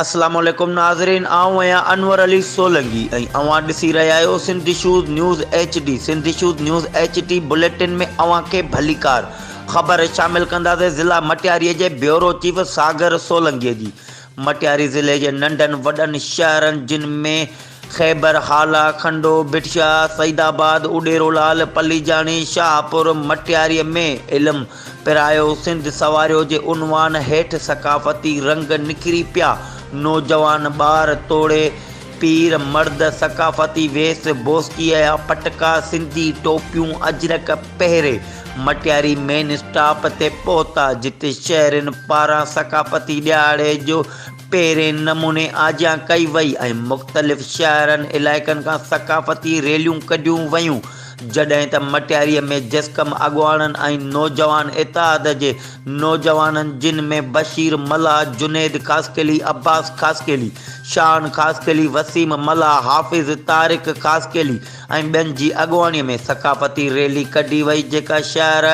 اسلام عليڪم ناظرين آئون آهيان انور علي سولنگي ۽ اوهان ڏسي رهيا آهيو Sindh issues news H D Sindh issues news H D bulletin ۾ اوهان کي ڀليڪار خبر شامل ڪنداسين ضلع مٽياري جي بيورو چيف ساگر سولنگي جي مٽياري ضلعي جي ننڍن وڏن شهرن جن ۾ خيبر، هالا، کنڊو، ڀٽ شاهه، سعيد آباد، اڏيرو لال، پليجاڻي، شاهپور، مٽياريء ۾ علم پرايو سنڌ سنواريو جي عنوان هيٺ ثقافتي رنگ نکري پيا. نوجوان ٻار توڙي پير مرد ثقافتي ويس بوسڪيء جا پٽڪا، سنڌي ٽوپيون، اجرڪ پهري مٽياري مين اسٽاپ تي پهتا، جتي شهرين پاران ثقافتي ڏهاڙي جو پهرين نموني آجيان ڪئي وئي ۽ مختلف شهرن علائقن کان ثقافتي ريليون ڪڍيون ويون جڏهن ته مٽياري ۾ جسقم اڳواڻن ۽ نوجوان اتحاد جي نوجوانن جن ۾ بشير ملاح، جنيد خاصخيلي، عباس خاصخيلي، شان خاصخيلي، وسيم ملاح، حافظ طارق خاصخيلي ۽ ٻين جي اڳواڻي ۾ ثقافتي ريلي ڪڍي وئي جيڪا شهر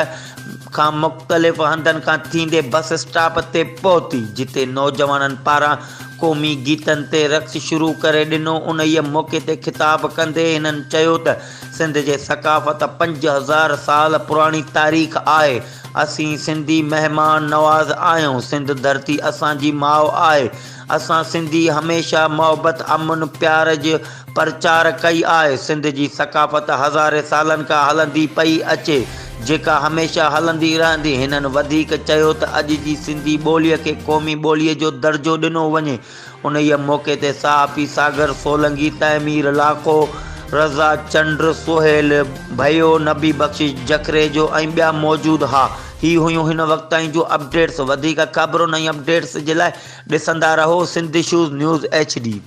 کان مختلف هنڌن کان ٿيندي بس اسٽاپ تي پهتي، جتي نوجوانن پاران قومي گيتن تي رقص شروع ڪري ڏنو. انهيء موقعي تي خطاب ڪندي هنن چيو ته سنڌ جي ثقافت 5000 سال پراڻي تاريخ آهي، اسين سنڌي مهمان نواز آهيون، سنڌ ڌرتي اسان جي ماء آهي، اسان سنڌي هميشه محبت، امن، پيار جي پرچار ڪئي آهي. سنڌ جي ثقافت هزارين سالن کان هلندي پئي اچي، جيڪا هميشه هلندي رهندي. هنن وڌيڪ چيو ته اڄ جي سنڌي ٻوليء کي قومي ٻوليء جو درجو ڏنو وڃي. انهيء موقعي تي صحافي ساگر سولنگي، تعمير لاکو، رضا چنڊ، سهيل ڀيو، نبي بخش جکريجو ۽ ٻيا موجود ها. هي هيون هن وقت تائين جون اپڊيٽس. وڌيڪ خبرن ۽ اپڊيٽس جي لاء ڏسندا رهو Sindh issues news H D.